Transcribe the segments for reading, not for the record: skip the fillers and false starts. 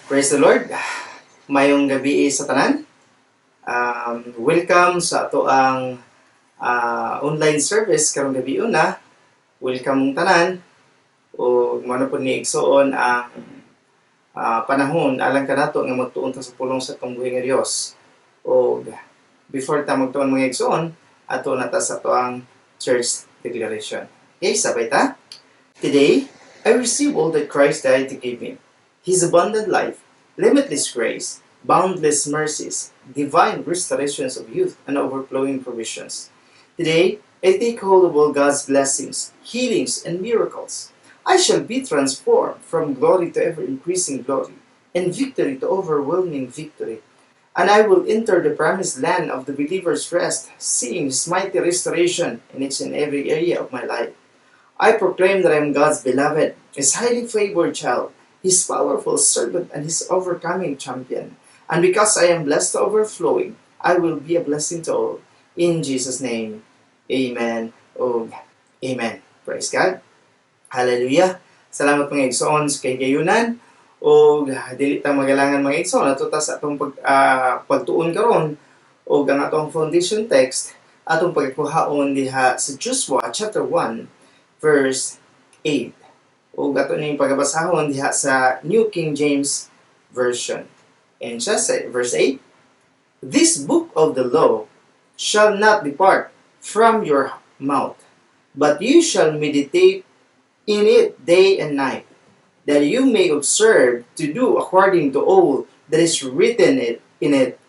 Praise the Lord. Maayong gabii sa tanan. Welcome sa atoang online service karong gabii una. Welcome mong tanan. Ug mao na pud ni, igsuon, ang panahon alang kanato nga magtuon ta sa pulong sa atong buhi nga Dios. Ug before ta magtuon, mga igsuon, ato na ta sa atoang church declaration. Okay, sabay ta. Today, I receive all that Christ died to give me. His abundant life, limitless grace, boundless mercies, divine restorations of youth, and overflowing provisions. Today, I take hold of all God's blessings, healings, and miracles. I shall be transformed from glory to ever increasing glory, and victory to overwhelming victory. And I will enter the promised land of the believer's rest, seeing His mighty restoration in each and every area of my life. I proclaim that I am God's beloved, His highly favored child, His powerful servant, and His overcoming champion. And because I am blessed to overflowing, I will be a blessing to all. In Jesus' name, amen. Oh, amen. Praise God. Hallelujah. Salamat, mga igsoon, sa kahigayunan. O dili ta magalangan, mga igsoon, ato ta sa atong pagtuon karon og ang atong foundation text atong pagkuhaon diha sa Joshua chapter 1 verse 8. Ug ato ning pagabasahon diha sa New King James Version. And siya sa verse 8, "This book of the law shall not depart from your mouth, but you shall meditate in it day and night, that you may observe to do according to all that is written in it.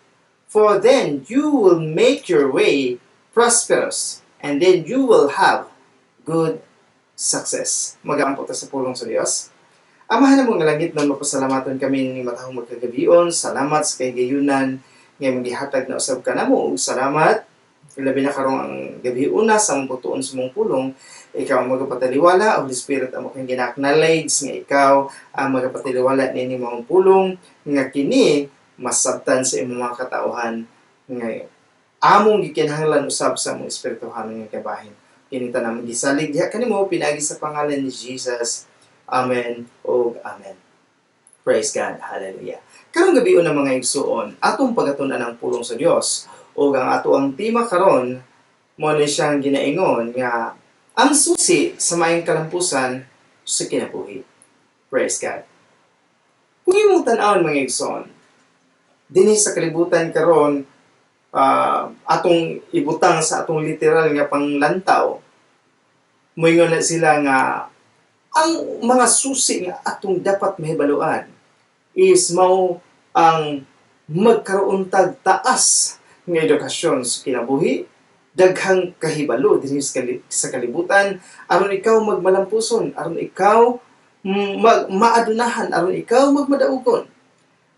For then you will make your way prosperous, and then you will have good success." Magampo ta sa pulong sa Dios. Amahan namo nga langitnon, mapasalamaton kami ning matahong magkagabion. Salamat sa kahigayunan nga imong gihatag na usab kanamo ug salamat labi na karong ang gabi una sa among pagtuon sa imong pulong. Ikaw ang magapataliwala, Holy Spirit, amo kang gina-acknowledge nga ikaw ang magapataliwala niini imong pulong nga kini masabtan sa imong mga katauhan nga among gikinahanglan usab sa among espirituhanon nga kabahin. Kini tanan gisalig diha kanimo pinaagi sa pangalan ni Jesus. Amen ug amen. Praise God. Hallelujah. Karong gabi una, mga igsuon, atong pagatun-an ang pulong sa Dios ug ang ato ang tema karon mao ni siyang ginaingon nga ang susi sa maayong kalampusan sa kinabuhi. Praise God. Kung imong tan-awon, mga igsoon, dinhi sa kalibutan karon, atong ibutang sa atong literal nga panglantaw, moingon na sila nga ang mga susi nga atong dapat mahibaluan is mao ang magkaroon tag taas nga edukasyon sa kinabuhi, daghang kahibalo dinhi sa kalibutan aron ikaw magmalampuson, aron ikaw maadunahan, aron ikaw magmadaugon.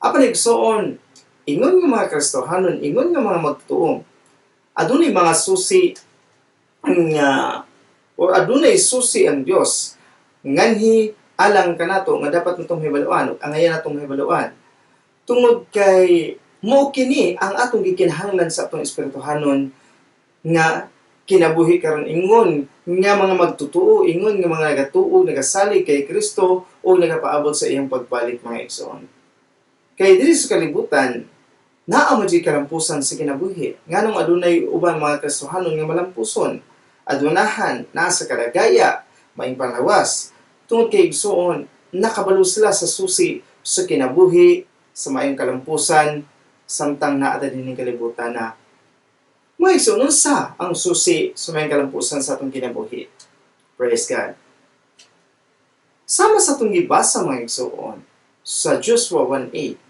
Apan, igsoon, ingon nga mga Kristohanon, ingon nga mga magtuo, adunay mga susi nga or adunay susi ang Dios nganhi alang kanato nga dapat natong hibaluan ug angayan natong hibaluan tungod kay mao kini ang atong gikinahanglan sa atong espirituhanon nga kinabuhi karon ingon nga mga magtutuo, ingon nga mga nagatuo, nagasalig kay Kristo o nagapaabot sa iyang pagbalik, mga igsoon. Kay diri sa kalibutan, naa mo jud kalampusan sa kinabuhi. Nganong adunay uban mga Kristohanon nga malampuson, adunahan, naa sa kadagaya, maayong panglawas? Tungod kay, igsuon, nakabalo sila sa susi sa kinabuhi, sa maayong kalampusan, samtang naa ta dinhi kalibutan na. Mga igsoon, unsa ang susi sa maayong kalampusan sa atong kinabuhi? Praise God. Sama sa atong gibasa, mga igsoon, sa Joshua 1:8,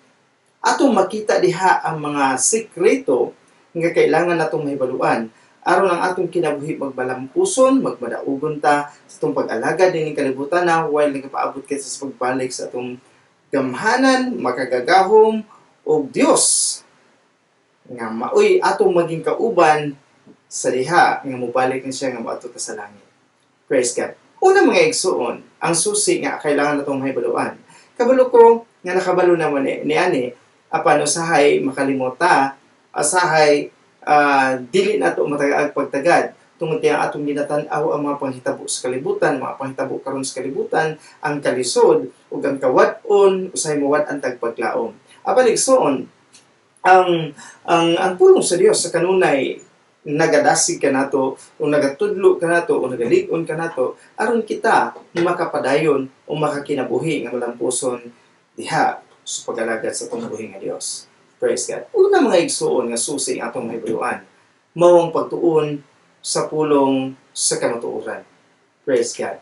atong makita diha ang mga sekreto nga kailangan natong mahibaluan aron ang atong kinabuhi magmalampuson, magmadaugon ta sa atong pag-alagad dinhi kalibutan na while nagapaabot kita sa pagbalik sa atong gamhanan, makagagahom og Dios nga maoy atong maging kauban sa diha nga mobalik ni siya nga moadto ta sa langit. Praise God. Una, mga igsuon, ang susi nga kailangan natong mahibaluan. Kabalo ko nga nakabalo naman ni ani, apan usahay makalimota, usahay dili nato matagaag pagtagad. Tungod kay ang atong ginatan-aw ang mga panghitabo sa kalibutan, mga panghitabo karon sa kalibutan, ang kalisod ug ang kawad-on, usahay mawad-an tag paglaom. Apan igsoon, ang pulong sa Dios sa kanunay nagadasig kanato o nagatudlo kanato o nagalig-on kanato aron kita makapadayon o makakinabuhi nga malampuson diha sa pag-alagad sa atong buhi nga Dios. Praise God. Una, mga igsuon, nga susi ang atong mahibaluan, mao ang pagtuon sa pulong sa kamatuoran. Praise God.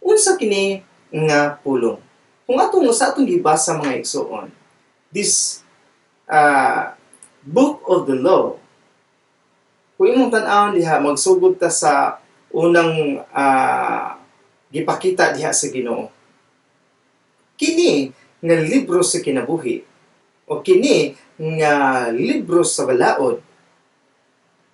Unsa kini nga pulong? Kung atong sa atong gibasa, mga igsuon, this book of the law, kung imong tan-awon diha, magsugod ta sa unang gipakita diha sa Ginoo. Kini nga libro sa kinabuhi o kini nga libro sa balaod,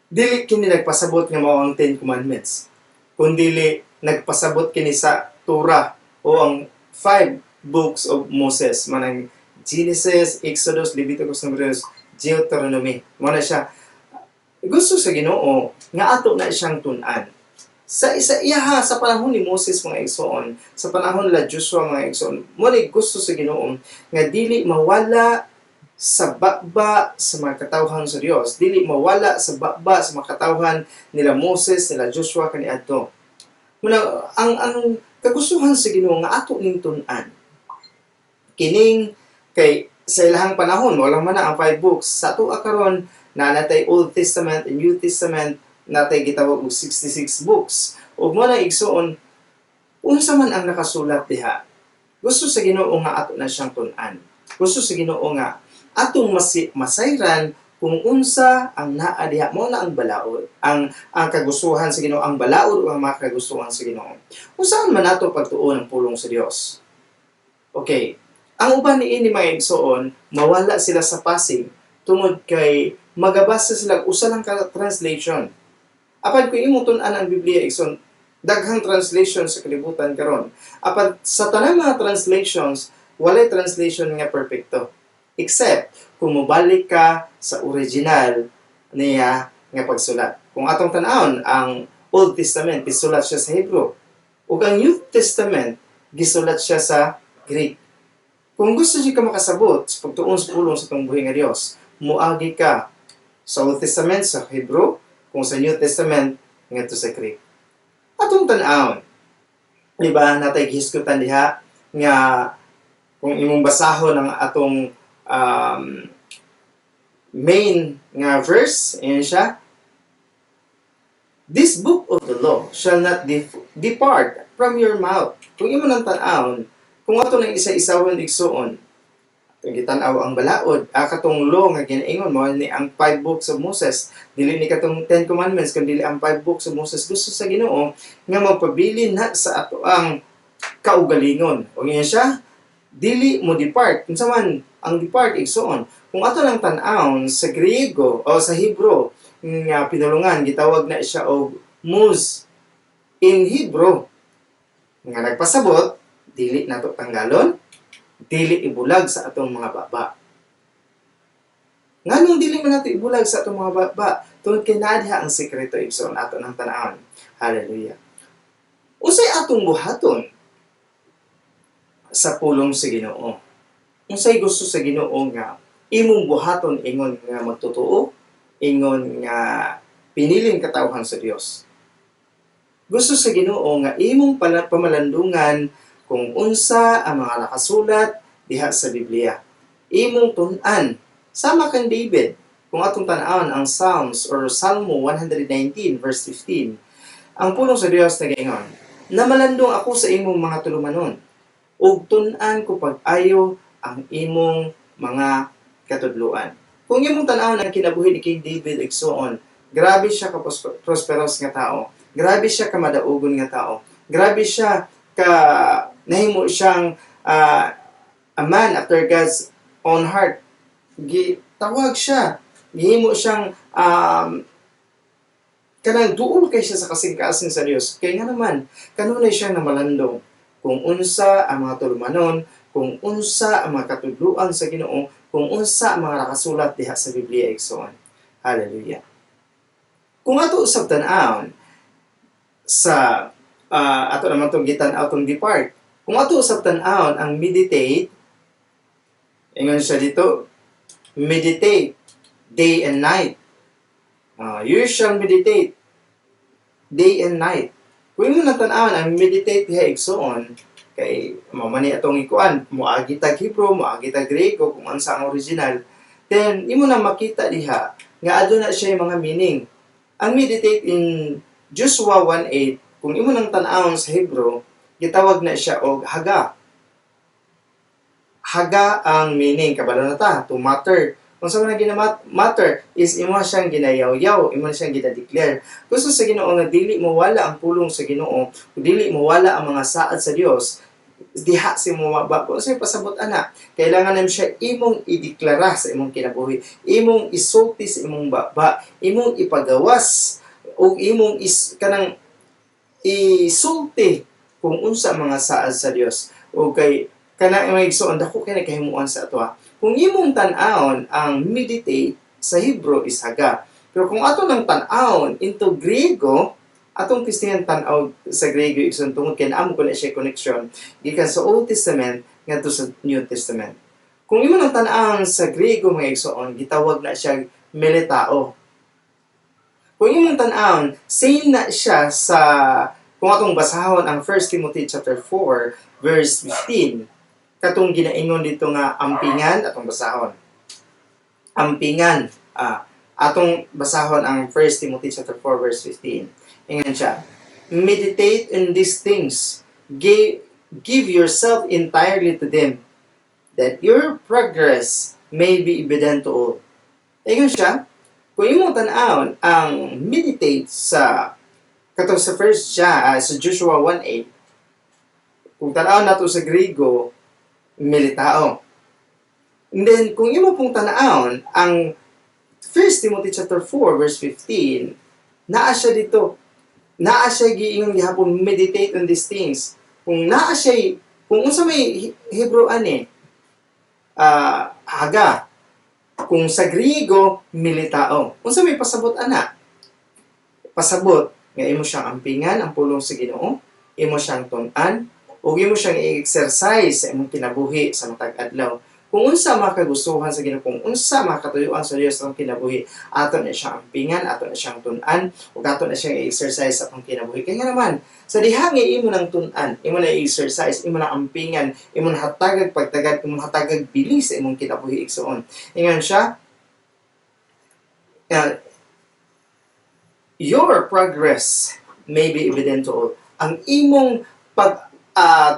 dili kini nagpasabot nga mao ang Ten Commandments, kundili nagpasabot kini sa Torah o ang five books of Moses, manang Genesis, Exodus, Leviticus, Numbers, Deuteronomy. Mao na siya. Gusto sa Ginoo nga ato na siyang tun-an. Sa isa iyaha sa panahon ni Moses, mga igsoon, sa panahon nila Joshua, mga igsoon, mo ni gusto sa Ginoo nga dili mawala sa baba sa mga katawhan sa Dios, dili mawala sa baba sa mga katawhan nila Moses, nila Joshua kaniadto. Muna ang kagustuhan sa Ginoo nga ato ning tun-an. Kining kay sa ilahang panahon wala man na ang five books. Sa ato karon na natay Old Testament and New Testament, natay gitawag og 66 books. Ug mo na, igsuon, unsa man ang nakasulat diha, gusto sa Ginoo nga ato na siyang tun-an. Gusto sa Ginoo nga atong masayran kung unsa ang naa diha. Mo na ang balaod, ang kagustuhan sa Ginoo, ang balaod o ang mga kagustuhan sa Ginoo. Unsaon man nato pagtuon ang pulong sa Dios? Okay, ang uban niini, mga igsoon, mawala sila sa Pasig tungod kay magabasa sila usa lang ka translation. Apan kung imong tun-an ang Biblia, igsoon, daghang translation sa kalibutan karon. Apan sa tanang mga translations, walay translation nga perpekto. Except kung mobalik ka sa original niya nga pagsulat. Kung atong tan-awon, ang Old Testament gisulat siya sa Hebrew ug ang New Testament gisulat siya sa Greek. Kung gusto ka makasabot sa pagtuon sa pulong sa atong buhi nga Dios, muagi ka sa Old Testament sa Hebrew, kung sa New Testament ngadto sa Greek. Atong tan-awon, di ba, natay gihisgutan diha nga kung imong basahon ang atong main nga verse, ayan siya: "This book of the law shall not depart from your mouth." Kung imo nang tan-awon, kung ato nang isa-isahon, igsuon, atong gitan-aw ang balaod, katong law nga ginaingon mo ni ang five books of Moses, dili ni katong Ten Commandments, kundi ang five books of Moses. Gusto sa Ginoo nga magpabilin na sa ato ang kaugalingon. O nga siya, dili mo depart. Unsa man ang depart, igsuon? Kung ato lang tan-awon sa Griego o sa Hebrew nga pinulungan, gitawag na siya og muz in Hebrew. Nga nagpasabot, dili nato tanggalon, dili ibulag sa atong mga baba. Nganong dili man nato ibulag sa atong mga baba? Tungod kay naa diha ang sekreto, igsoon, ato nang tan-awon. Hallelujah. Unsay atong buhaton sa pulong sa Ginoo? Unsay gusto sa Ginoo nga imong buhaton ingon nga magtotoo, ingon nga piniling katawhan sa Dios? Gusto sa Ginoo nga imong pamalandungan kung unsa ang mga nakasulat diha sa Biblia. Imong tun-an sama kang David. Kung atong tan-awon ang Psalms or Salmo 119 verse 15, ang pulong sa Dios nagaingon, "Namalandong ako sa imong mga tulumanon, ug tun-an ko pag-ayo ang imong mga katudloan." Kung imong tan-awon ang kinabuhi ni King David, igsuon, grabe siya ka prosperous nga tao. Grabe siya ka madaugon nga tao. Grabe siya ka nahimo siyang a man after God's own heart. Gitawag siya. Gihimo siyang kanang duol kay siya sa kasing-kasing sa Dios. Kay nga naman, kanunay siya namalandong kung unsa ang mga tulumanon, kung unsa ang mga katudloan sa Ginoo, kung unsa ang mga nakasulat diha sa Biblia, igsoon. Hallelujah. Kung ato usab tan-awon, Sa ato naman tong gitan-aw tong depart. Kung ato usab tan-awon ang meditate, ingon siya dito, meditate day and night. You shall meditate day and night. Kung imo nang tan-awon ang meditate diha, igsuon, kay mao man ni atong ikuan, moagi tag Hebrew, moagi tag Grego kung unsa ang original, then imo na makita diha nga aduna siya mga meaning. Ang meditate in Joshua 1:8, kung imo nang tan-awon sa Hebrew, gitawag na siya og haga. Haga ang meaning, kabalo na ta, to matter. Kung unsa man gina matter is imo siyang ginayaw-yaw, imo siyang gina-declare. Gusto sa Ginoo nga dili mawala ang pulong sa Ginoo, dili mawala ang mga saad sa Dios diha sa imong baba. Kung sa pasabot ana, kailangan namo siya imong ideklara sa imong kinabuhi, imong isulti sa imong baba, imong ipagawas ug imong is kanang isulti kung unsa mga saad sa Dios. O kay kana, mga igsoon, dako kay nakahimuan sa atoa. Kung imong tan-awon ang meditate sa Hebrew is haga. Pero kung ato nang tan-awon into Griego, atong Kristiyan tan-aw sa Griego, igsoon, tungod kay naamo ko na siya connection gikan sa Old Testament ngadto sa New Testament. Kung imo nang tan-awon sa Griego, mga igsoon, gitawag na siya meletao. Kung imong tan-awon, same na siya sa kung atong basahon ang 1 Timothy chapter 4 verse 15, katong ginaingon dito nga ampingan. Atong basahon ampingan, atong basahon ang 1 Timothy chapter 4 verse 15. Ingon siya, "Meditate in these things, give yourself entirely to them, that your progress may be evident to all." Ingon siya, kung imong tan-awon ang meditate sa katong sa first John, sa Joshua 1:8, kung tan-awon nato sa Griego, meletao. And then kung imo pong tan-awon ang 1 Timothy chapter 4 verse 15, naa siya dito. Naa siya giingon gihapon, meditate on these things. Kung naa siya, kung unsa may Hebrew ani, haga. Kung sa Griego, meletao. Unsa may pasabot ana? Pasabot nga imo siyang ampingan ang pulong sa Ginoo, imo siyang tun-an, ug imo siyang i-exercise sa imong kinabuhi sa matag adlaw. Kung unsa makagustuhan sa Ginoo, kung unsa makatuyuan sa Dios sa kinabuhi, ato na siyang ampingan, ato na siyang tun-an, ug ato na siyang i-exercise sa atong kinabuhi. Kaya nga naman, sa diha nga imo nang tun-an, imo na i-exercise, imo na ampingan, imo na hatagag pagtagad, imo na hatagag bili sa imong kinabuhi, igsoon. Ingon siya, your progress may be evident to all. Ang imong pag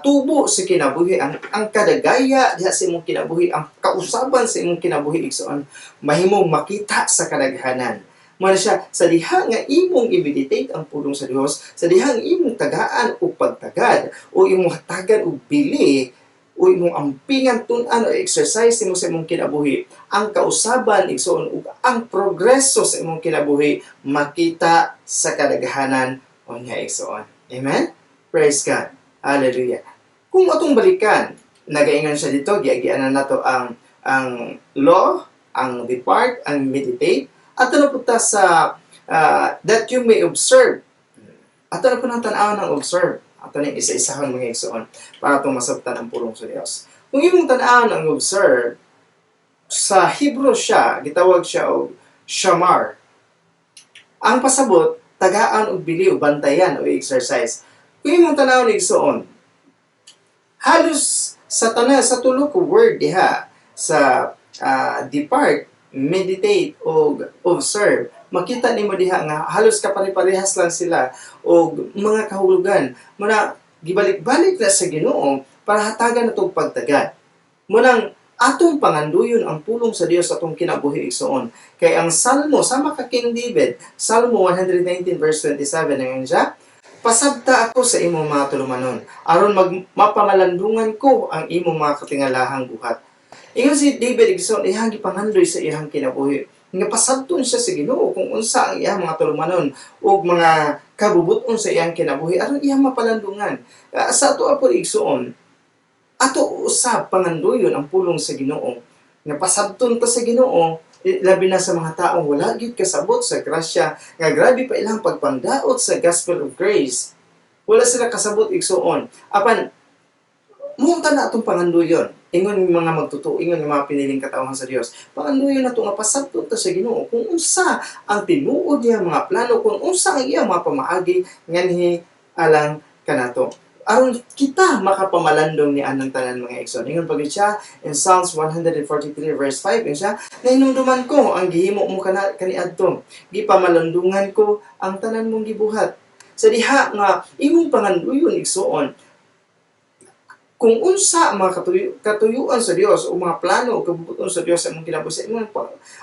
tubo sa kinabuhi, ang kadagaya diha sa imong kinabuhi, ang kausaban sa imong kinabuhi, igsoon, mahimong makita sa kadaghanan. Mao na siya, sa diha nga imong i-meditate ang pulong sa Dios, sa diha nga imong tagaan og pagtagad, o imong hatagan og bili, o imong ampingan, tun-an o exercise nimo sa imong kinabuhi, ang kausaban, igsoon, ug ang progreso sa imong kinabuhi makita sa kadaghanan unya, igsoon. Amen? Praise God. Hallelujah. Kung atong balikan, nagaingon siya dito, giagian na nato ang law, ang depart, ang meditate, ato na punta sa that you may observe. Ato na po nang tan-awon ang observe. Ato na isa-isahon, mga igsoon, para atong masabtan ang pulong sa Dios. Kung imong tan-awon ang observe, sa Hebrew siya, gitawag siya og shamar. Ang pasabot, tagaan og bili o bantayan o exercise. Kung imong tan-awon, igsoon, halos sa tanan sa tulo ka word diha sa depart, meditate o observe, makita nimo diha nga halos kapare-parehas lang sila og mga kahulugan. Muna gibalik-balik na sa Ginoo para hatagan natong pagtagad. Munang atong panganduyon ang pulong sa Dios atong kinabuhi, igsoon. Kay ang Salmo, sama ka King David, Salmo 119 verse 27, ingon siya, "Pasabta ako sa imong mga tulumanon, aron mag mapamalandungan ko ang imong mga katingalahang buhat." Ingon si David, igsoon, iyang gipangandoy sa iyang kinabuhi nga pasabton siya sa Ginoo kung unsa ang iyang mga tulumanon ug mga kabubuton sa iyang kinabuhi aron iyang mapalandungan. Sa ato po, igsoon, ato usab pangandoyon ang pulong sa Ginoo nga pasabton ta sa Ginoo. Labi na sa mga taong wala gyud kasabot sa grasya, nga grabe pa ilang pagpangdaot sa gospel of grace. Wala sila kasabot, igsuon. Apan muunta na atong panganduyon. Ingon mga magtotoo, ingon mga piniling katawhan sa Dios. Panganduyon nato nga pasabtot ta sa Ginoo kung unsa ang tinuod niya mga plano, kung unsa ang iyang mga pamaagi nganhi alang kanato, aron kita makapamalandong ni anang tanan, mga igsoon. Ingon pag siya in Psalms 143 verse 5, ingon siya, "Nahinumduman ko ang gihimo mo kana kaniadto. Gipamalandungan ko ang tanan mong gibuhat." Sa diha nga imong panganduyon, igsuon, kung unsa ang mga katuyuan sa Dios o mga plano o kabubuton sa Dios sa imong kinabuhi, sa imong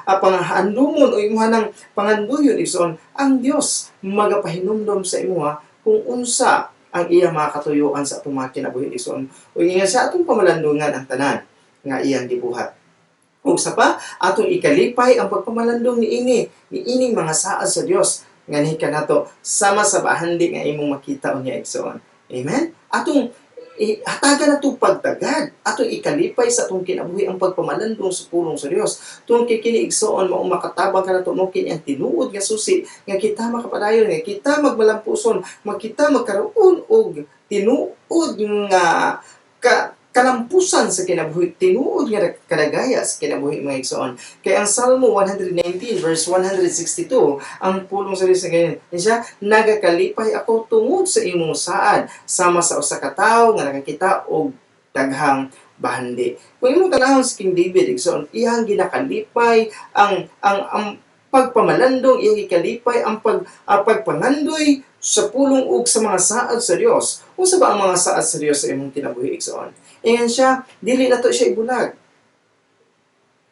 pangahandumon o imuha ng panganduyon, igsoon, ang Dios magapahinumdom sa imuha kung unsa ang iyang mga katuyuan sa atong mga kinabuhi, igsoon. O ingon sa atong pamalandungan ang tanan nga iyang gibuhat. Ug sa pa, atong ikalipay ang pagpamalandong niining mga saad sa Dios nganhi kanato sama sa bahandi nga imong makita unya, igsoon. Amen. Atong hatagan nato pagtagad, atong ikalipay sa atong kinabuhi ang pagpamalandong sa pulong sa Dios. Tungod kay kini, igsoon, mao makatabang kanato, mao kini ang tinuod nga susi nga kita makapadayon, nga kita magmalampuson, makita magkaroon og tinuod nga kalampusan sa kinabuhi, tinuod nga kadagaya sa kinabuhi, mga igsoon. Kay ang Salmo 119 verse 162, ang pulong sa Dios nga ganyan. Siya, "Nagakalipay ako tungod sa imong saad, sama sa usa ka tawo nga nakakita og daghang bahandi." Kung imong tanawon si King David, igsoon, iyang ginakalipay ang pagpamalandong, iyang gikalipay ang pagpangandoy sa pulong ug sa mga saad sa Dios. Unsa ba ang mga saad sa Dios sa imong kinabuhi, igsoon? Ingon siya, dili nato siya ibulag.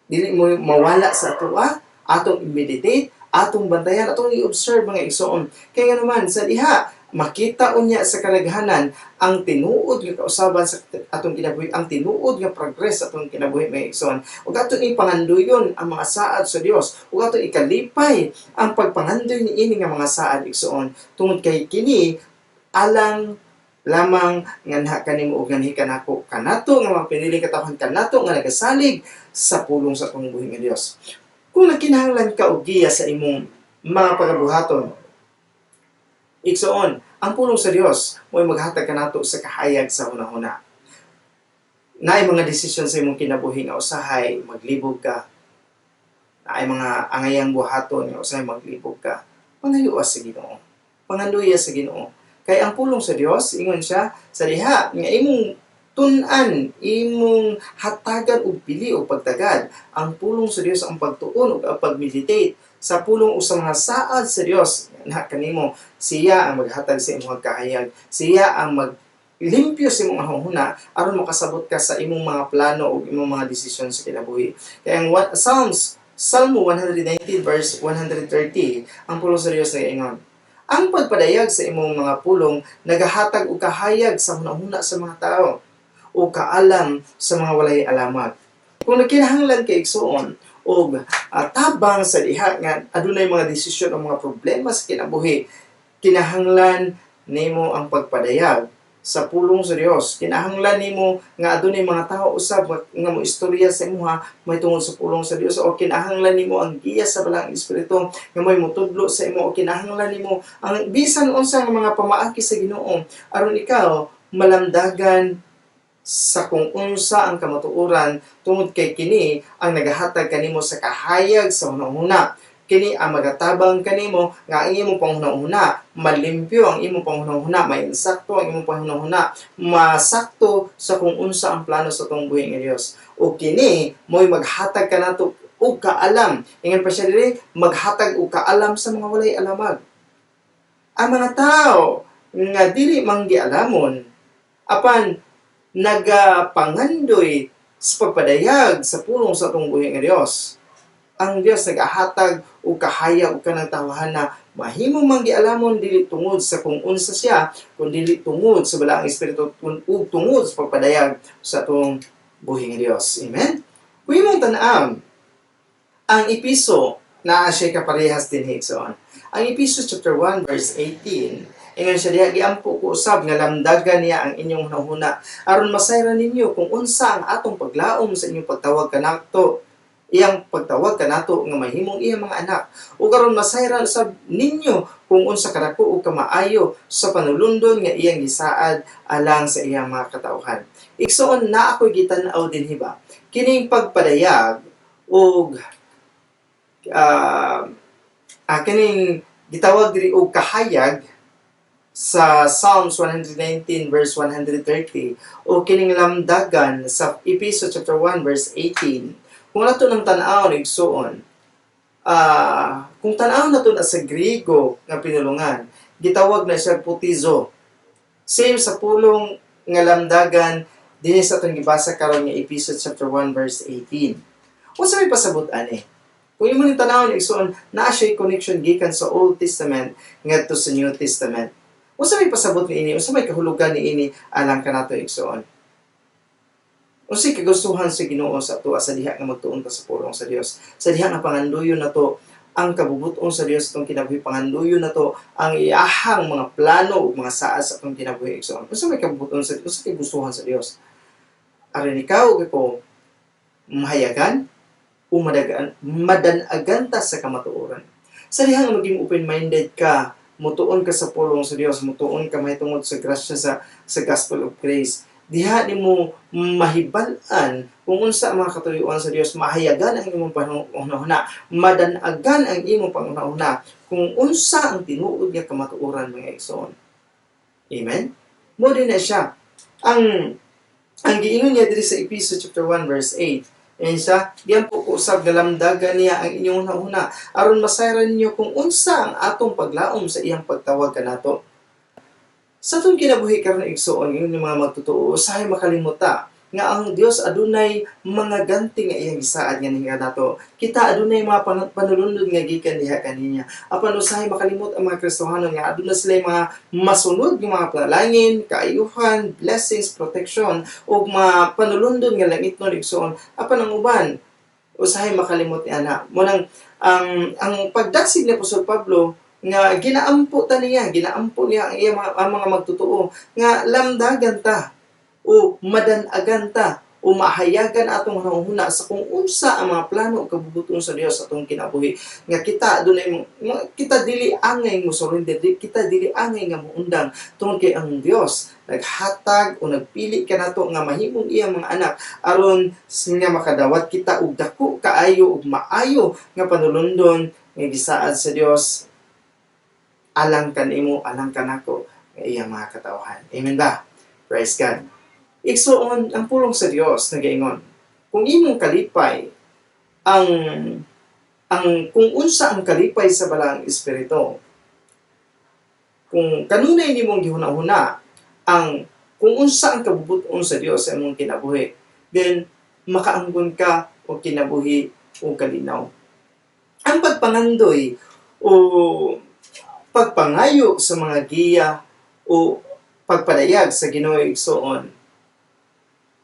Dili mo mawala sa atoa, atong i-meditate, atong bantayan, atong i-observe, mga igsoon. Kaya nga naman, sa diha, makita unya sa kadaghanan ang tinuod nga kausaban sa atong kinabuhi, ang tinuod nga progress sa atong kinabuhi, mga igsoon. Ug atong ipanganduyon ang mga saad sa Dios, ug atong ikalipay ang pagpangandoy niini nga mga saad, igsoon. Tungod kay kini alang lamang nganha kanimo ug nganhi kanako, kanato nga mga pinili katawhan, kanato nga nagasalig sa pulong sa atong buhi nga Dios. Kung nagkinahanglan ka og giya sa imong mga pagabuhaton, igsoon, ang pulong sa Dios mo'y maghatag kanato sa kahayag sa hunahuna. Naay mga desisyon sa imong kinabuhi nga usahay maglibog ka. Naay mga angayang buhaton nga usahay maglibog ka. Pangayoa sa Ginoo. Panganduya sa Ginoo. Kay ang pulong sa Dios, ingon siya, sa diha nga imong tun-an, imong hatagan og pili o pagtagad, ang pulong sa Dios, ang pagtuon ug ang pagmeditate sa pulong o sa mga saad sa Dios na kanimo, siya ang maghatag sa imong kahayag, siya ang mag limpyo sa imong hunahuna aron makasabot ka sa imong mga plano o imong mga desisyon sa kinabuhi. Kaya ang Psalms Salmo 119 verse 130, ang pulong sa Dios nagaingon, "Ang pagpadayag sa imong mga pulong nagahatag og kahayag sa hunahuna sa mga tao o kaalam sa mga walay alamat." Kung nagkinahanglan kay, igsuon, og tabang sa diha nga adunay mga desisyon o mga problema sa kinabuhi, kinahanglan nimo ang pagpadayag sa pulong sa Dios. Kinahanglan nimo nga adunay mga tao usab nga mo istorya sa imuha may tungod sa pulong sa Dios, o kinahanglan nimo ang giya sa Balaang Espiritu nga may motudlo sa imo, o kinahanglan nimo ang bisan unsa nga mga pamaagi sa Ginoo aron ikaw malamdagan sa kung unsa ang kamatuoran, tungod kay kini ang nagahatag kanimo sa kahayag sa hunahuna. Kini ang magatabang kanimo nga ang imong panghunahuna malimpyo, ang imong panghunahuna may insakto, ang imong panghunahuna masakto sa kung unsa ang plano sa atong buhi nga Dios. O kini mo'y maghatag kanato og kaalam. Ingon pa siya diri, maghatag og kaalam sa mga walay alamag. Ang mga tao nga dili manggialamon apan nagapangandoy sa pagpadayag sa pulong sa atong buhi nga Dios, ang Dios nagahatag og kahayag og kanang tawhana mahimo mang gialamon, dili tungod sa kung unsa siya, kun dili tungod sa Balaang Espiritu ug tungod sa pagpadayag sa atong buhi nga Dios. Amen. Kung imong tan-awon ang Episo, naa siya kaparehas din, igsoon. Ang Episo chapter 1 verse 18, ingon siya diha, "Giampo ko usab nga lamdagan niya ang inyong hunahuna aron masayran ninyo kung unsa ang atong paglaom sa inyong pagtawag kanato." Iyang pagtawag kanato nga mahimong iyang mga anak. Ug karon masayran sab ninyo kung unsa kadako ug kamaayo sa panulundon nga iyang gisaad alang sa iyang mga katawhan. Igsoon, naa ako'y gitan-aw dinhi ba? Kining pagpadayag ug kining gitawag diri og kahayag sa Psalms 119 verse 130 o kining lamdagan sa Epeso chapter 1 verse 18. Kung nato nang tan-aw, igsuon, kung tan-aw nato na sa Griego nga pinulungan, gitawag na siya putizo. Same sa pulong nga lamdagan dinhi sa atong gibasa karon nga Epeso chapter 1 verse 18. Unsa may pasabot ani? Kung imo ning tan-awon, igsuon, naa siya connection gikan sa Old Testament ngadto sa New Testament. Unsa may pasabot niini? Unsa may kahulugan niini alang kanato, igsuon? Unsay kagustuhan sa Ginoo sa ato sa diha nga magtuon ta sa pulong sa Dios? Sa diha nga panganduyon nato ang kabubuton sa Dios atong kinabuhi, panganduyon nato ang iyahang mga plano ug mga saad sa atong kinabuhi, igsuon. Unsa may kabubuton sa Dios? Unsa kagustuhan sa Dios? Aron ikaw ug ako mahayagan o madagan, madanagan ta sa kamatuoran. Sa diha nga maging open-minded ka, mutuon ka sa pulong sa Dios, mutuon ka mahitungod sa grasya sa gospel of grace. Diha nimo mahibal-an kung unsa ang mga katuyuan sa Dios, mahayagan ang imong panghuna-huna, madanagan ang imong panghuna-huna kung unsa ang tinuod nga kamatuoran, mga igsoon. Amen? Mao din na siya. Ang giingon niya diri sa Epeso chapter 1 verse 8, ayan siya, giampo ko usab nga lamdagan niya ang inyong hunahuna aron masayran ninyo kung unsa ang atong paglaom sa iyang pagtawag kanato. Sa atong kinabuhi karon, igsuon, ingon mga magtotoo, usahay makalimuta nga ang Dios adunay mga ganti nga iyang gisaad nga ninga nato. Kita adunay mga panulundon nga gikan diha kaninya. Apan usahay makalimot ang mga Kristohanon nga aduna sila mga masunod nga mga panalangin, kaayuhan, blessings, protection ug mga panulundon nga langitnon, igsuon. Apan ang uban usahay makalimot ni ana. Mao nang ang pagdasig ni Apostol Pablo nga ginaampo ta niya, ginaampo niya ang iyang mga, ang mga magtotoo nga lamdagan ta o madanagan ta o mahayagan atong hunahuna sa kung unsa ang mga plano o kabubuton sa Dios sa atong kinabuhi nga kita adunay kita dili angay mo surrender, kita dili angay nga moundang tungod kay ang Dios naghatag o nagpili kanato nga mahimong iyang mga anak aron nga makadawat kita og dako kaayo ug maayo nga panulundon nga gisaad sa Dios alang kanimo, alang kanako nga iyang mga katawhan. Amen ba? Praise God. Igsuon, ang pulong sa Dios nagaingon, kung imong kalipay ang kung unsa ang kalipay sa Balaang Espiritu, kung kanunay nimong gihuna-huna ang kung unsa ang kabubuton sa Dios sa imong kinabuhi, then makaangkon ka og kinabuhi o kalinaw. Ang pagpangandoy o pagpangayo sa mga giya o pagpadayag sa Ginoo, igsuon,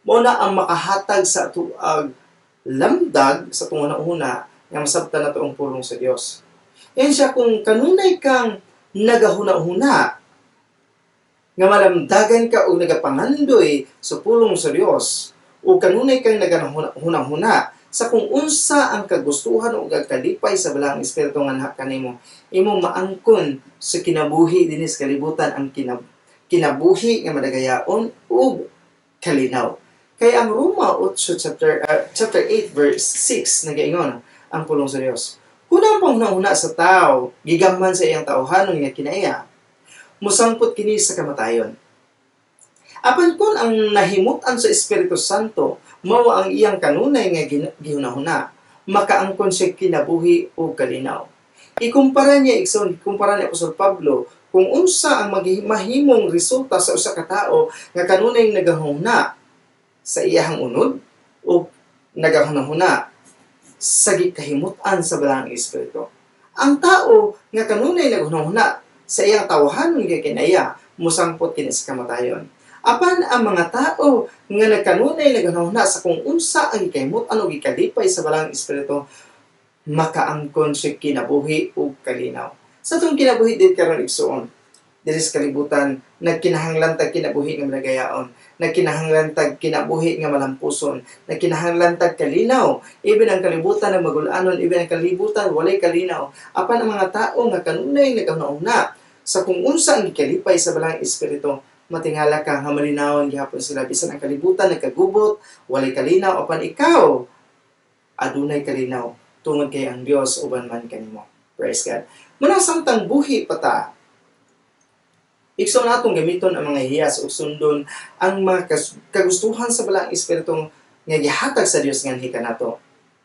mao na ang makahatag sa atoang lamdag sa atong una nga masabtan nato ang pulong sa Dios. Yan siya, kung kanunay kang nagahuna-huna nga malamdagan ka o nagapangandoy sa pulong sa Dios o kanunay kang nagahuna-huna sa kung unsa ang kagustuhan o kalipay sa Balaang Espiritu nga naa kanimo, imong maangkon sa kinabuhi dinhi sa kalibutan ang kinabuhi nga madagayaon ug kalinaw. Kay ang Roma 8 chapter 8 verse 6, nagaingon ang pulong sa Dios: "Kung ang panghuna-huna sa tao gigamhan sa iyang tawhanon nga kinaiya, musangpot kini sa kamatayon. Apan kung ang nahimutan sa Espiritu Santo mao ang iyang kanunay nga gihuna-huna, makaangkon siya kinabuhi o kalinaw." Ikumpara niya, igsoon, ikumpara ni Apostol Pablo kung unsa ang mahimong resulta sa usa ka tawo nga kanunay nagahuna sa iyahang unod o nagahuna-huna sa gikahimutan sa Balaang Espiritu. Ang tao nga kanunay naghunahuna sa iyang tawhanon nga kinaiya, musangpot kini sa kamatayon. Apan ang mga tao nga nagkanunay naghunahuna sa kung unsa ang gikahimutan o gikalipay sa Balaang Espiritu, makaangkon siya kinabuhi ug kalinaw. Sa atong kinabuhi dit karon, igsuon, Diri sa kalibutan nagkinahanglan tag kinabuhi nga madagayaon, nagkinahanglan tag kinabuhi nga malampuson, nagkinahanglan tag kalinaw. Even ang kalibutan ang magulanon, even ang kalibutan walay kalinaw, apan ang mga tao nga kanunay nagahuna sa kung unsa ang gikalipay sa Balaang Espiritu, matingala ka nga malinawon gihapon sila bisan ang kalibutan nagkagubot, walay kalinaw, apan ikaw adunay kalinaw tungod kay ang Dios uban man kanimo. Praise God. Muna samtang buhi pa ta, igsoon, natong gamiton ang mga hiyas ug sundon ang mga kagustuhan sa Balaang Espiritu nga gihatag sa Dios nganhi kanato.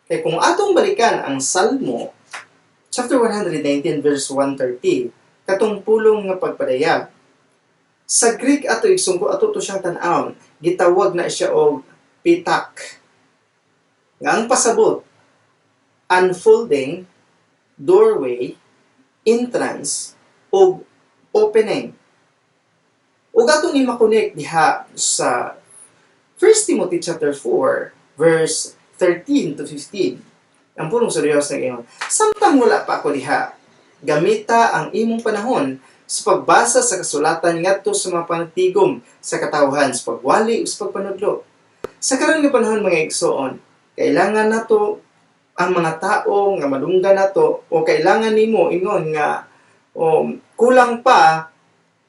Kay kung atong balikan ang Salmo chapter 119 verse 130, katong pulong nga pagpadayag. Sa Greek ato, igsoon, ato to siyang tan-awon, gitawag na siya og pitak. Nga ang pasabot, unfolding, doorway, entrance, ug opening. Ug ato ni makonect diha sa 1 Timothy chapter 4 verse 13 to 15. Ang pulong sa Dios nag-ingon, "Samtang wala pa ako diha, gamita ang imong panahon sa pagbasa sa kasulatan ngadto sa mga panagtigom sa katawhan, sa pagwali ug sa pagpanudlo." Sa karon nga panahon, mga igsoon, kailangan nato ang mga tao nga madunggan nato o kailangan nimo ingon nga o kulang pa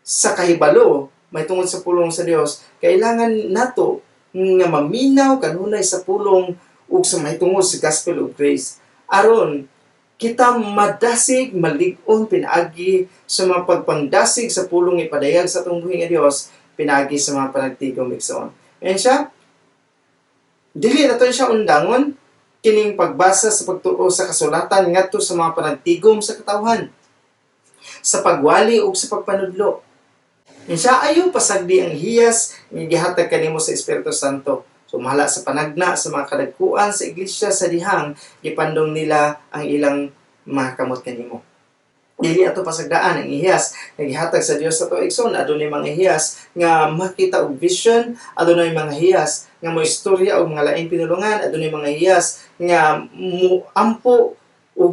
sa kahibalo may tungod sa pulong sa Dios, kailangan nato nga maminaw kanunay sa pulong ug sa mahitungod sa gospel of grace aron kita madasig, malig-on pinaagi sa mga pagpangdasig sa pulong ipadayag sa atong buhi nga Dios pinaagi sa mga panagtigom, igsoon. And siya dili na to siya undangon kining pagbasa sa pagtuo sa kasulatan ngadto sa mga panagtigom sa katawhan, sa pagwali ug sa pagpanudlo. Siya ayo pasagdi ang hiyas nga gihatag kanimo sa Espiritu Santo. Sumala sa panagna sa mga kadagkuan sa iglesia sa dihang gipandong nila ang ilang mga kamot kanimo. Dili ato pasagdaan ang hiyas nga gihatag sa Dios sa ato, igsoon. Adunay mga hiyas nga makita og vision, adunay mga hiyas nga mo istorya og mga laing pinulungan, adunay mga hiyas nga muampo ug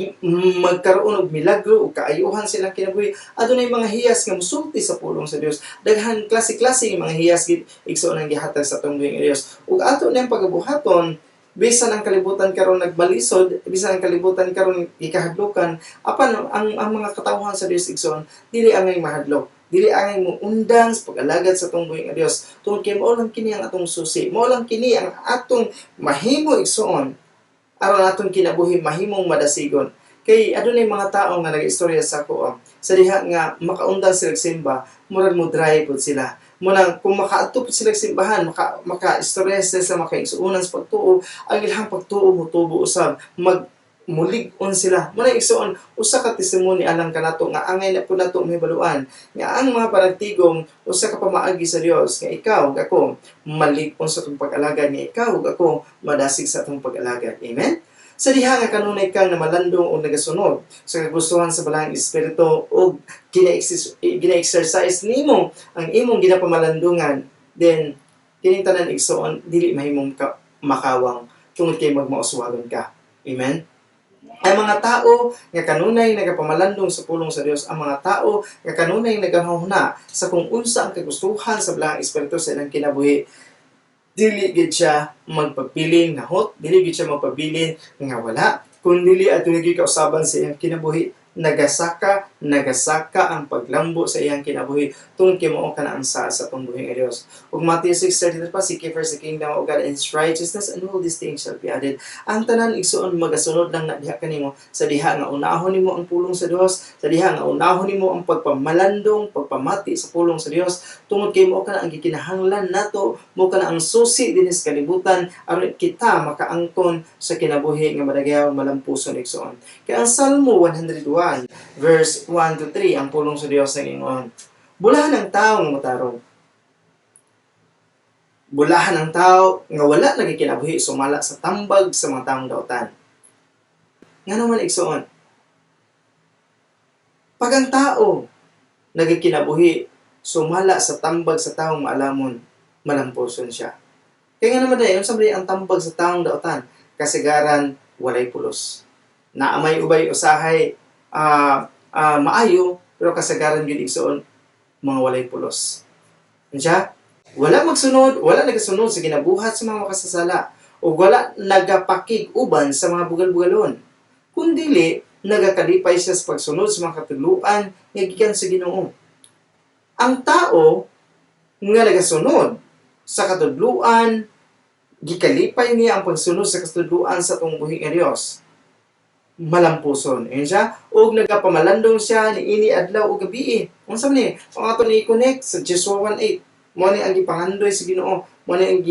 magkaroon og milagro ug kaayuhan silang kinabuhi, adunay mga hiyas nga musulti sa pulong sa Dios. Daghan klase-klase nga mga hiyas gid, igsoon, ang gihatag sa atong buhi nga Dios ug ato nang pagabuhaton bisan ang kalibutan karon nagmalisod, bisan ang kalibutan karon gikahadlokan. Apan ang mga katawhan sa Dios, igsoon, dili angay mahadlok, dili angay muundang sa pag-alagad sa atong buhi nga Dios tungod kay mao lang kini ang atong susi, mao lang kini ang atong mahimo, igsoon, aron atong kinabuhi mahimong madasigon. Kay adunay mga tao nga nag-istorya sa ako, oh, sa diha nga makaundang sila simba, murag mo dry pud sila. Muna kung makaadto pud sila simbahan, maka istorya sila sa mga kaigsuonan sa pagtuo, ang ilang pagtuo motubo usab, mag mulig-on sila. Muna, igsoon, usa ka testimony alang kanato nga angay na po nato mahibaluan nga ang mga panagtigom usa ka pamaagi sa Dios nga ikaw ug ako malig-on sa atong pag-alagad, nga ikaw ug ako madasig sa atong pag-alagad. Amen. Sa diha nga kanunay kang namalandong o nagasunod sa kagustuhan sa Balaang Espiritu o gina-exercise nimo ang imong ginapamalandungan, then kining tanan, igsoon, dili mahimong makawang tungod kay magmauswagon ka. Amen. Ang mga tao nga kanunay nagapamalandong sa pulong sa Dios, ang mga tao nga kanunay nagahuna sa kung unsa ang kagustuhan sa Balaang Espiritu sa ilang kinabuhi, dili gid siya magpabilin nga hot, dili gid siya magpabilin nga wala, kun dili adunay gyud kausaban sa iyang kinabuhi, nagasaka, nagasaka ang paglambo sa iyang kinabuhi tungod kay mao kana ang saad sa atong buhi nga Dios. Ug Matthew 6:33 pa, "Seek ye first the kingdom of God and His righteousness, and all these things shall be added." Ang tanan, igsoon, magasunod lang na diha kanimo sa diha nga unahon nimo ang pulong sa Dios, sa diha nga unahon nimo ang pagpamalandong, pagpamati sa pulong sa Dios, tungod kay mao kana ang gikinahanglan nato, mao kana ang susi dinhi sa kalibutan aron kita makaangkon sa kinabuhi nga madagayaw, malampuson, igsoon. Kaya ang Salmo 101 verse 1 to 3, ang pulong sa Dios nag-ingon, "Bulahan ang tao nga matarong. Bulahan ang tao nga wala nagikinabuhi sumala sa tambag sa mga taong dautan." Nga naman, igsoon, pag ang tao nagikinabuhi sumala sa tambag sa taong maalamon, malampuson siya. Kaya nga naman dahil, unsa man ang tambag sa taong dautan? Kasigaran, walay pulos. Naamay ubay usahay maayo, pero kasagaran gyud, igsoon, Mga walay pulos. Ano siya? Wala magsunod, wala nagasunod sa ginabuhat sa mga makasasala o wala nagapakig-uban sa mga bugal-bugalon. Kundili, nagakalipay siya sa pagsunod sa mga katuluan nga gikan sa Ginoo. Ang tao nga nagasunod sa katudluan, gikalipay niya ang pagsunod sa katudluan sa atong buhi nga Dios. Malampuson. Ayun siya. Og nagapamalandong siya niini adlaw ug gabi. Unsa man ni? Ang ato ni connect sa Joshua 1:8. Mo ni ang gipangandoy sa Ginoo. Mo ni ang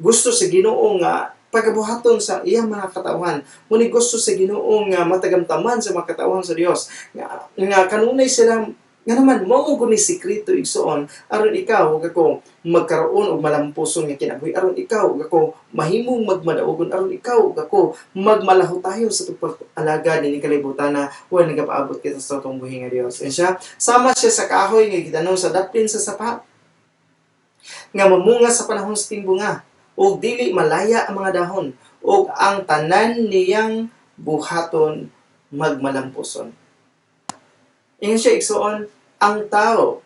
gusto sa Ginoo nga pagabuhaton sa iyang mga katawhan. Mo ni gusto sa Ginoo nga matagamtaman sa mga katawhan sa Dios. Nga kanunay sila nga naman mao mo ni sekreto, igsuon, aron ikaw ug ako magkaroon og malampuson nga kinabuhi, aron ikaw ug ako mahimong magmadaugon, aron ikaw ug ako magmalahutayon sa pag-alagad nining kalibutan na wala nagapaabot kita sa atong buhi nga Dios. And siya, sama siya sa kahoy nga gitanom sa daplin sa sapa nga mamunga sa panahon sa timbunga ug dili malaya ang mga dahon, ug ang tanan niyang buhaton magmalampuson. Ingon siya, igsuon, ang tao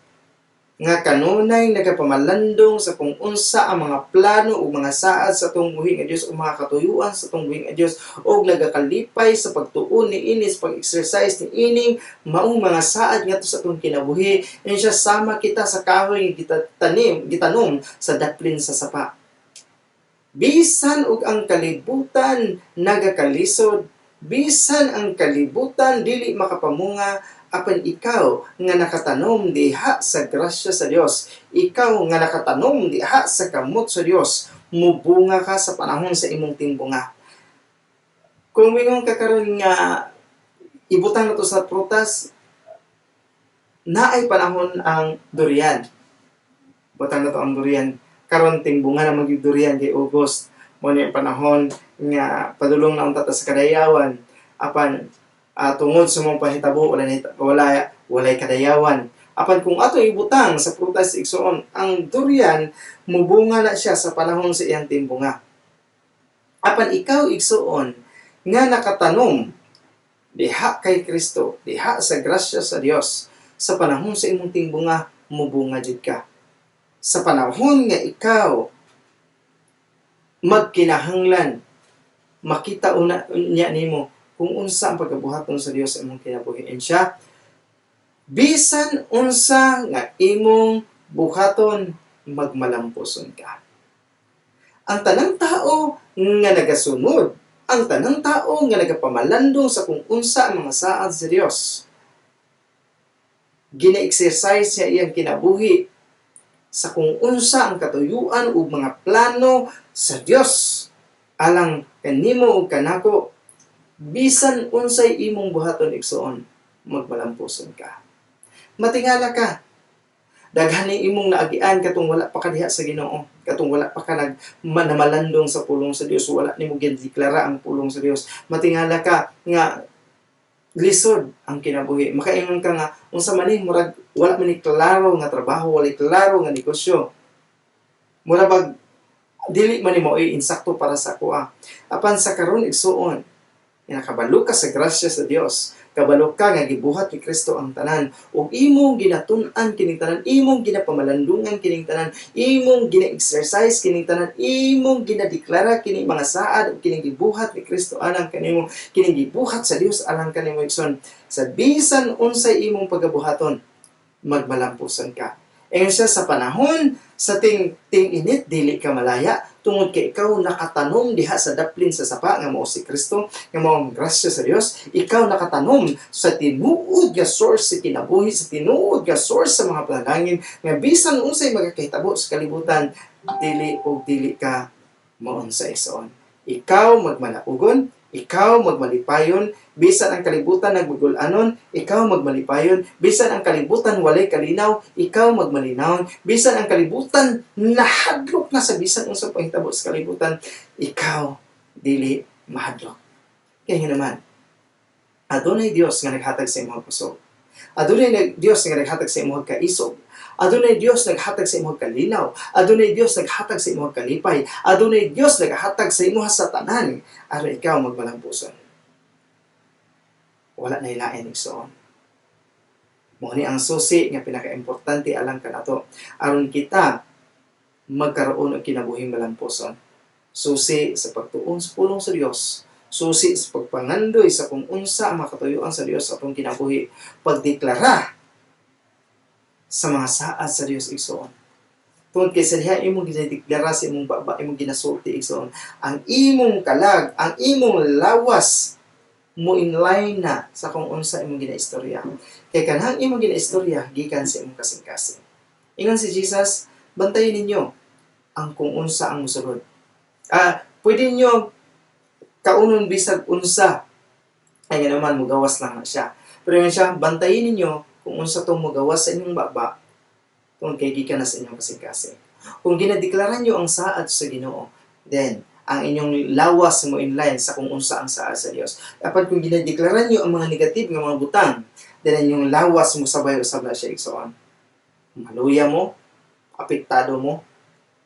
nga kanunay nagapamalandong sa kung unsa ang mga plano ug mga saad sa atong buhi nga Dios ug mga katuyuan sa atong buhi nga Dios ug nagakalipay sa pagtuon niini, sa pag-exercise ni ining maong mga saad ngadto sa atong kinabuhi, ingon siya, sama kita sa kahoy nga gitatanim, gitanom sa daplin sa sapa. Bisan og ang kalibutan nagakalisod, bisan ang kalibutan dili makapamunga, apan ikaw nga nakatanom diha sa grasya sa Dios, ikaw nga nakatanom diha sa kamot sa Dios, mubunga ka sa panahon sa imong timbunga. Kung mingon ka karon nga ibutang na to sa prutas, naay panahon ang durian. Butang na to ang durian. Karon timbunga na magyud durian kay August. Mo ni ang panahon nga padulong na unta ta sa kadayawan. Apan tungod sa mga pahitabo, wala wala walay kadayawan. Apan kung ato ibutang sa prutas, igsuon, ang durian, mubunga na siya sa panahon sa iyang timbunga. Apan ikaw, igsuon, nga nakatanom diha kay Kristo, diha sa grasya sa Dios, sa panahon sa imong timbunga, mubunga jud ka. Sa panahon nga ikaw magkinahanglan, makita una niya nimo kung unsa ang pagkabuhaton sa Dios sa imong kinabuhi. And siya, bisan unsa nga imong buhaton, magmalampuson ka. Ang tanang tao nga nagasunod, ang tanang tao nga nagapamalandong sa kung unsa ang mga saad sa Dios, gina-exercise niya iyang kinabuhi sa kung unsa ang katuyuan ug mga plano sa Dios alang kanimo ug kanako, bisan unsay imong buhaton, igsuon, magmalampuson ka. Matingala ka. Daghan ni imong naagian katong wala pa ka diha sa Ginoo, katong wala pa ka nag namalandong sa pulong sa Dios, wala nimo gideklara ang pulong sa Dios. Matingala ka nga lisod ang kinabuhi. Makaingon ka nga unsa man ni, murag wala man ni klaro nga trabaho, wala klaro nga negosyo. Mura bag dili man ni mao insakto para sa akoa. Apan sa karon, igsuon, nga nakabalo ka sa grasya sa Dios, kabalo ka nga gibuhat ni Kristo ang tanan, ug imong ginatun-an kining tanan, imong ginapamalandungan kining tanan, imong gina-exercise kining tanan, imong ginadeklara kining mga saad ug kining gibuhat ni Kristo alang kanimo, kining gibuhat sa Dios alang kanimo, igsoon, sa bisan unsay imong pagabuhaton, magmalampusan ka. Ingon siya, sa panahon sa ting ting init, dili ka malaya tungod kay ikaw nakatanom diha sa daplin sa sapa nga mao si Kristo, nga mao ang grasya sa Dios. Ikaw nakatanom sa tinuod nga source sa kinabuhi, sa tinuod nga source sa mga panalangin, nga bisan unsay magakahitabo sa kalibutan, dili og dili ka maunsa, igsoon. Ikaw magmalaugon, ikaw magmalipayon, bisan ang kalibutan nagbugulanon, ikaw magmalipayon, bisan ang kalibutan walay kalinaw, ikaw magmalinaw, bisan ang kalibutan nahadlok na sa bisan unsa panghitabo sa kalibutan, ikaw dili mahadlok. Kaya nga naman, adunay Dios nga naghatag sa imong kusog. Adunay Dios nga naghatag sa imong kaisog. Adunay Dios naghatag sa imong kalinaw. Adunay Dios naghatag sa imong kalipay. Adunay Dios naghatag sa imong sa tanan aron ikaw magmalampuson. Wala na ilain, igsoon. Mao ni ang susi nga pinakaimportante alang kanato aron kita magkaroon og kinabuhing malampuson. Susi sa pagtuon sa pulong sa Dios, susi sa pagpangandoy sa kung unsa ang makatuyuan sa Dios sa atong kinabuhi, pagdeklara sa mga saad sa Dios, igsoon. Tungod kay sa diha imong ginadeklara sa imong baba, imong ginasulti, igsoon, ang imong kalag, ang imong lawas mo inline na sa kung unsa imong ginaistorya. Kay kanang imong ginaistorya gikan sa imong kasing-kasing. Ingon si Jesus, "Bantayan ninyo ang kung unsa ang musulod. Pwede ninyo kaunon bisag unsa." Ay nga naman, mugawas lang na siya. Pero ingon siya, "Bantayin ninyo kung unsa tong mugawas sa inyong baba kung kay gikan na sa inyong kasing-kasing." Kung ginadeklara nyo ang saad sa Ginoo, then ang inyong lawas mo inline sa kung unsa ang saad sa Dios. Apan kung ginadeklara nyo ang mga negative nga mga butang, then ang inyong lawas mo sabay usab na siya, igsoon. Maluya mo, apektado mo.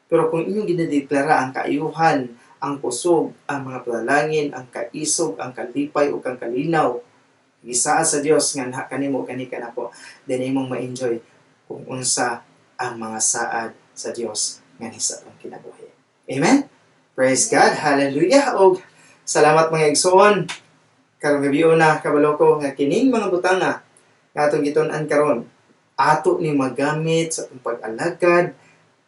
Pero kung inyong ginadeklara ang kaayuhan, ang kusog, ang mga panalangin, ang kaisog, ang kalipay ug ang kalinaw, gisaad sa Dios nga na kanimo kani kanako, then imong ma-enjoy kung unsa ang mga saad sa Dios nga sa atong kinabuhi. Amen? Praise God. Hallelujah. Og salamat, mga igsoon. Karong gabi na kabalo ko nga kining mga butanga nga atong gitun-an karon ato ni magamit sa atong pag-alagad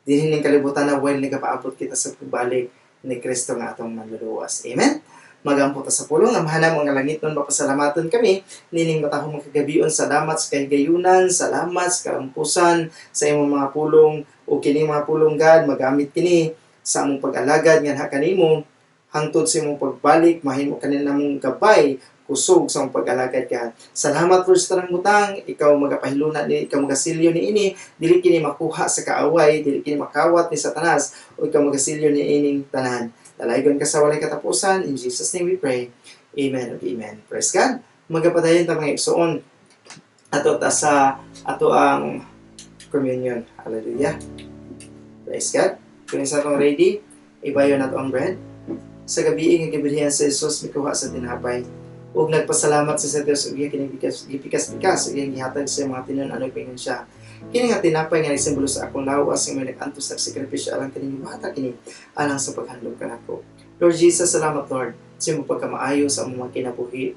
dinhi ning kalibutan na while nagapaabot kita sa pagbalik ni Kristo nga atong manluluwas. Amen? Magampo ta sa pulong. Amahan namo nga langitnon, mapasalamaton kami nining matahong kagabion. Salamat sa kahigayunan, salamat sa kalampusan sa imong mga pulong, o kining mga pulong, God, magamit kini sa among pag-alagad nga kanimo hangtod sa imong pagbalik. Mahimo kani namong gabay, kusog sa among pag-alagad ka. Salamat, Lord, sa tanang butang. Ikaw magapahiluna ni, ikaw magasilyo ni ini, dili kini makuha sa kaaway, dili kini makawat ni Satanas, o ikaw magasilyo ni ining tanan. Dalaygon ka sa walay katapusan. In Jesus' name we pray. Amen ug amen. Praise God. Magapadayon ta, mga igsoon. Ato ta sa ato ang communion. Hallelujah. Praise God. Kung isa atong ready, ibayo nato ang bread. Sa gabi nga gibilhian si Jesus, mikuha sa tinapay ug nagpasalamat sa Dios ug iya gipikas-pikas ug iyang gihatag sa mga tinun-an ug miingon siya, "Kini nga tinapay nga nagsimbolo sa akong lawas nga may nag-antos, nagsakripisyo alang kaninyo, buhata kini alang sa paghandom kanako." Lord Jesus, salamat, Lord, sa imong pagkamaayo sa among mga kinabuhi.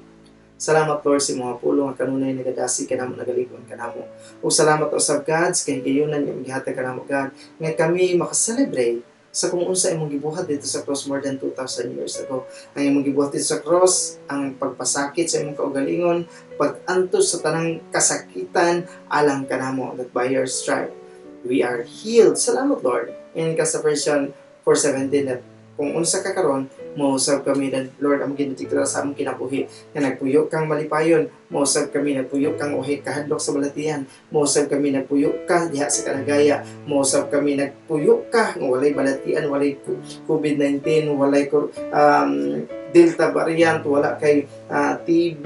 Salamat, Lord, sa imong mga pulong nga kanunay nagadasi kanamo, nagalig-on kanamo. Ug salamat usab, God, sa kahigayunan nga imong gihatag kanamo, God, nga kami makaselebrate sa kung unsa imong gibuhat dito sa cross more than 2,000 years ago. Ang imong gibuhat dito sa cross, ang pagpasakit sa imong kaugalingon, pag-antos sa tanang kasakitan alang kanamo, that by your stripe we are healed. Salamat, Lord. In ka sa 1 John 4:17 that kung unsa ka karon, mausab kami na, Lord, ang ginadeklara sa among kinabuhi nga nagpuyo kang malipayon, mausab kami nagpuyo kang uhi kahadlok sa balatian, mausab kami nagpuyo ka diha sa kalagaya, mausab kami nagpuyo ka nga walay balatian, walay COVID-19, walay Delta variant, wala kay TB,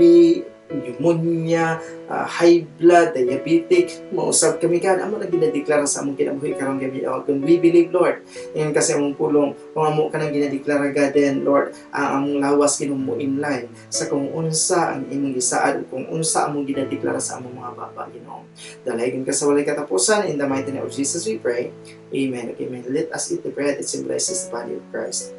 pneumonia, high blood, diabetic, mausab kami kan. Amo na ginadeklara sa among kinabuhi karong gabi. Oh, kung we believe, Lord, ingon kasi among pulong, kung amo ka nang ginadeklara, God, then, Lord, ang among lawas mo inline sa kung unsa ang imong gisaad, kung unsa among ginadeklara sa among mga baba, Ginoo. Dalaygon ka sa walay katapusan. In the mighty name of Jesus we pray. Amen. Amen. Let us eat the bread that symbolizes the body of Christ.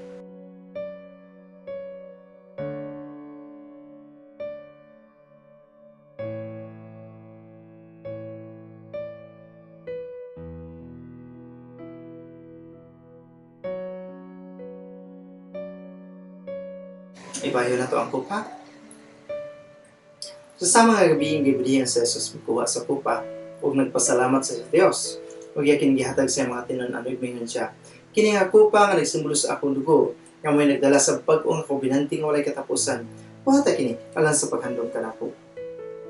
Ibayo na to ang kupa. Sa sama nga gabi gibilhian si Jesus, mikuha sa kupa ug nagpasalamat sa Dios ug yakin gihatag sa mga tinun-an ug miingon siya, "Kini nga kupa nga nagsimbolo sa akong dugo nga mo'y nagdala sa bag-o nga kobinante nga walay katapusan. Buhata kini alang sa paghandom kanako.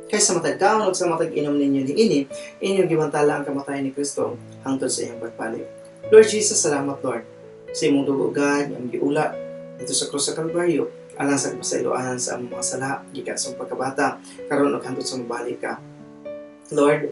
Kay sa matag kaon ug sa matag inom ninyo niini, inyong gibantala ang kamatayon ni Kristo hangtod sa iyang pagbalik." Lord Jesus, salamat, Lord, sa imong dugo, God, nga giula dito sa krus sa Kalbaryo alang sa kapasayloan sa among mga sala gikan sa pagkabata karon ug hangtod sa mabalik ka. Lord,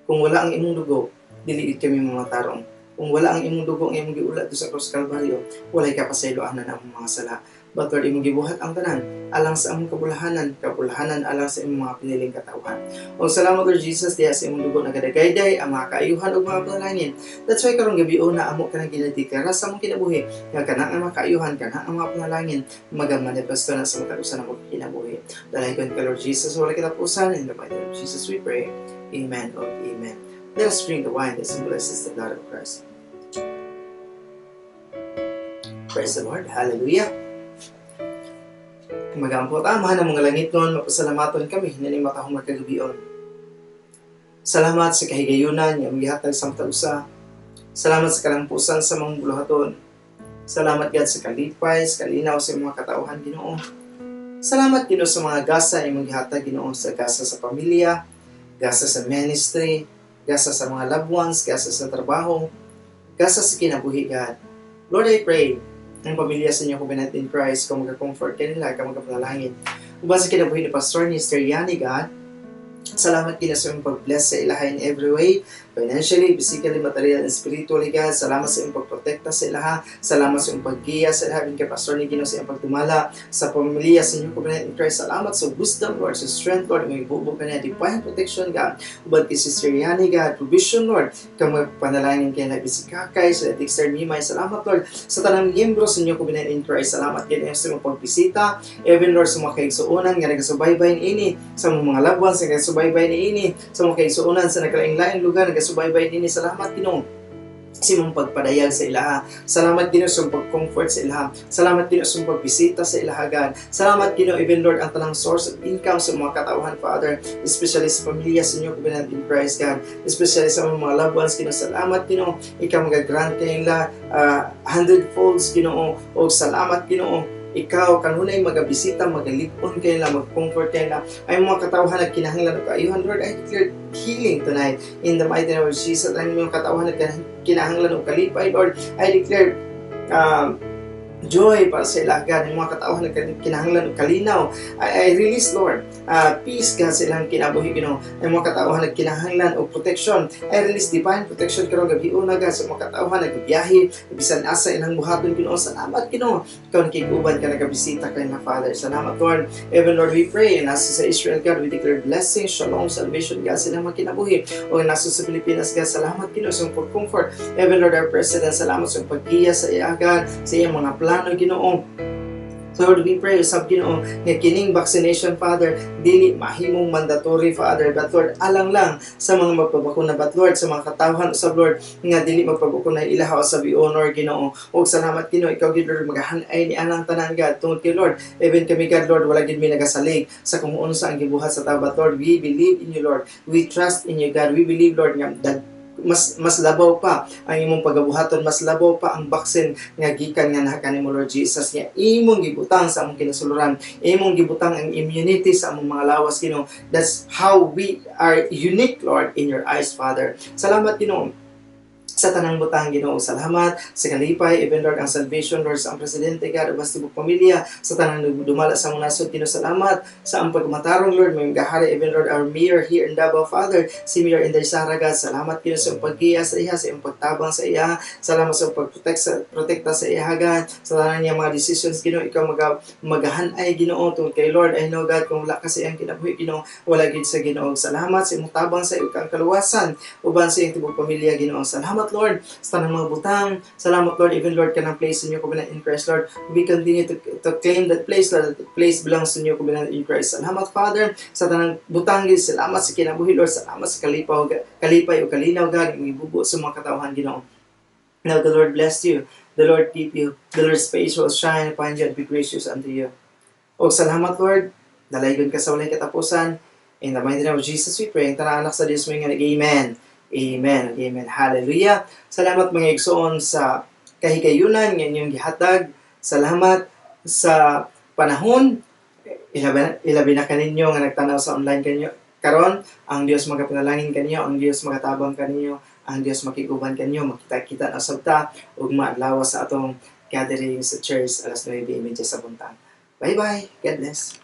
kung wala ang imong dugo, dili gid kami mga tarong. Kung wala ang imong dugo ang imong giula dito sa krus sa Kalbaryo, walay kapasayloan na among mga sala. But Lord, imong gibuhat ang tanan alang sa among kabulahanan, kabulahanan alang sa imong mga piniling katawhan. O salamat, Lord Jesus, diha sa imong dugo nagadagayday ang mga kaayuhan ug mga panalangin. That's why karong gabi na amo ka nang ginadeklara sa among kinabuhi nga kanang ang mga kaayuhan, kanang ang mga panalangin magamanifesto na sa matag usa namong kinabuhi. Dalaygon ka, Lord Jesus, wala katapusan. In the mighty name of Jesus we pray. Amen o amen. Let us drink the wine that symbolizes the blood of Christ. Praise the Lord. Hallelujah. Magampo ta, Amahan ng mga langitnon, mapasalamaton kami nining matahong kagabion. Salamat sa kahigayunan nga gihatag sa matag usa. Salamat sa kalampusan sa mga buluhaton. Salamat, God, sa kalipay, sa kalinaw sa mga katauhan, Ginoo. Salamat, Ginoo, sa mga gasa imong gihatag, Ginoo, sa gasa sa pamilya, gasa sa ministry, gasa sa mga loved ones, gasa sa trabaho, gasa sa kinabuhi, God. Lord, I pray ang pamilya sa New Covenant in Christ, kung magka-comfort kanila, kung magkapanalangin. Uban sa kinabuhi ni Pastor ni Sister Yani, God, salamat kina sa imong pag-bless sa ilaha in every way, financially, physically, material, and spiritually, God. Salamat sa imong pagprotekta sa ilaha. Salamat sa imong paggiya sa ilaha. Kay Pastor ni Ginoo sa imong pagdumala sa pamilya sa New Covenant in Christ. Salamat sa wisdom, Lord, sa strength, Lord, imong ibubo kaniya, divine protection, God. Uban kay Sister Yani, God, provision, Lord, kang magpanalangin kay labi si Kakay, sa Dexter Mimay. Salamat, Lord, sa tanang miyembro sa New Covenant in Christ. Salamat kay sa imong pagbisita. Even, Lord, sa mga kaigsuonan nga nagasubaybay niini, sa mga loved ones nga nagasubaybay niini, sa mga kaigsuonan sa nagkalaing-laing lugar nagasubaybay niini. Salamat, Ginoo, sa imong pagpadayag sa ilaha. Salamat, Ginoo, sa imong pag-comfort sa ilaha. Salamat, Ginoo, sa imong pagbisita sa ilaha, God. Salamat, Ginoo, even, Lord, ang tanang source of income sa mga katauhan, Father, especially sa pamilya sa New Covenant in Christ, God. Especially sa mga loved ones, Ginoo. Salamat, Ginoo. Ikaw magagrant kanila hundred folds, Ginoo. O salamat, Ginoo, ikaw kanunay magabisita, magalipon kanila, mag-comfort kanila. Ay mga katawhan nagkinahanglan og kaayuhan, Lord, I declare healing tonight in the mighty name of Jesus. Ang mga katawhan nagkinahanglan og kalipay, Lord, I declare joy para sa ila, God. Ang mga katawhan nagkinahanglan og kalinaw, I release, Lord, peace, God, sa ilang kinabuhi, Ginoo. Ang mga katawhan nagkinahanglan og protection, I release divine protection karong gabi una, God, sa mga katawhan nagbiyahe bisan asa ilang buhaton, Ginoo. Salamat, Ginoo, ikaw nakig-uban ka, nagabisita kay na, Father. Salamat, Lord. Even, Lord, we pray and nasa sa Israel, God, we declare blessing, shalom, salvation, God, sa ilang mga kinabuhi. O nasa sa Pilipinas, God, salamat, Ginoo, sa iyong pag-comfort. Even, Lord, our President, salamat sa iyong paggiya sa iya, God, sa iyang mga plano, Ginoo. Lord, we pray usab, Ginoo, nga kining vaccination, Father, dili mahimong mandatory, Father, but Lord, alang lang sa mga magpabakuna, but Lord, sa mga katawhan usab, Lord, nga dili magpabakuna, ilaha usab i-honor, Ginoo. Ug salamat, Ginoo, ikaw gid, Lord, magahan-ay ni anang tanan, God, tungod kay Lord, even kami, God, Lord, wala gid mi nagasalig sa kung unsa ang gibuhat sa tao, but Lord, we believe in you, Lord. We trust in you, God. We believe, Lord, nga mas mas labaw pa ang imong pagabuhaton, mas labaw pa ang vaccine nga gikan nga naa kanimo, Lord Jesus, nga imong gibutang sa among kinasuluran, imong gibutang ang immunity sa among mga lawas, Ginoo. That's how we are unique, Lord, in your eyes, Father. Salamat, Ginoo, sa tanang butang, Ginoo. Salamat sa kalipay, even, Lord, ang salvation, Lord, sa ang presidente, God, ubas tibok pamilya, sa tanang dumala sa among nasod, Ginoo. Salamat sa ang pagmatarong, Lord, may gahari, even, Lord, our mayor here in Davao, Father, si Mayor Inday Sara, God. Salamat, Ginoo, sa iyong paggiya sa iya, sa iyong pagtabang sa iya. Salamat sa iyong pagprotect sa protekta sa iya, God, sa tanan niya mga decisions, Ginoo. Ikaw magahanay, Ginoo, tungod kay Lord, I know, God, kung wala ka sa iyang kinabuhi, Ginoo, wala gid sa Ginoo. Salamat sa imong tabang sa iyong kaluwasan uban sa iyong tibok pamilya, Ginoo. Salamat, Lord, sa tanang mga butang. Salamat, Lord, even, Lord, kanang place in New Covenant in Christ, Lord. We continue to claim that place, Lord. That place belongs to New Covenant in Christ. Salamat, Father, sa tanang butang. Salamat sa kinabuhi, Lord. Salamat sa kalipaw, kalipay o kalinaw, God, ang ibubo sa mga katawhan, Ginoo. Now the Lord bless you. The Lord keep you. The Lord's face will shine upon you and be gracious unto you. O salamat, Lord. Dalaygon ka sa walay katapusan. In the mighty name of Jesus we pray. Ang tanang anak sa Diyos mo nga. Amen. Amen. Amen. Hallelujah. Salamat, mga igsoon, sa kahigayunan nga inyong gihatag. Salamat sa panahon. Ilabi na kaninyo nga nagtanaw sa online kanyo. Karon, ang Dios magapanalangin kanyo, ang Dios magatabang kaninyo, ang Dios makiguban kanyo, makita-kita na usab ta ug maadlaw sa atong gathering sa church alas 9:30 sa buntag. Bye-bye. God bless.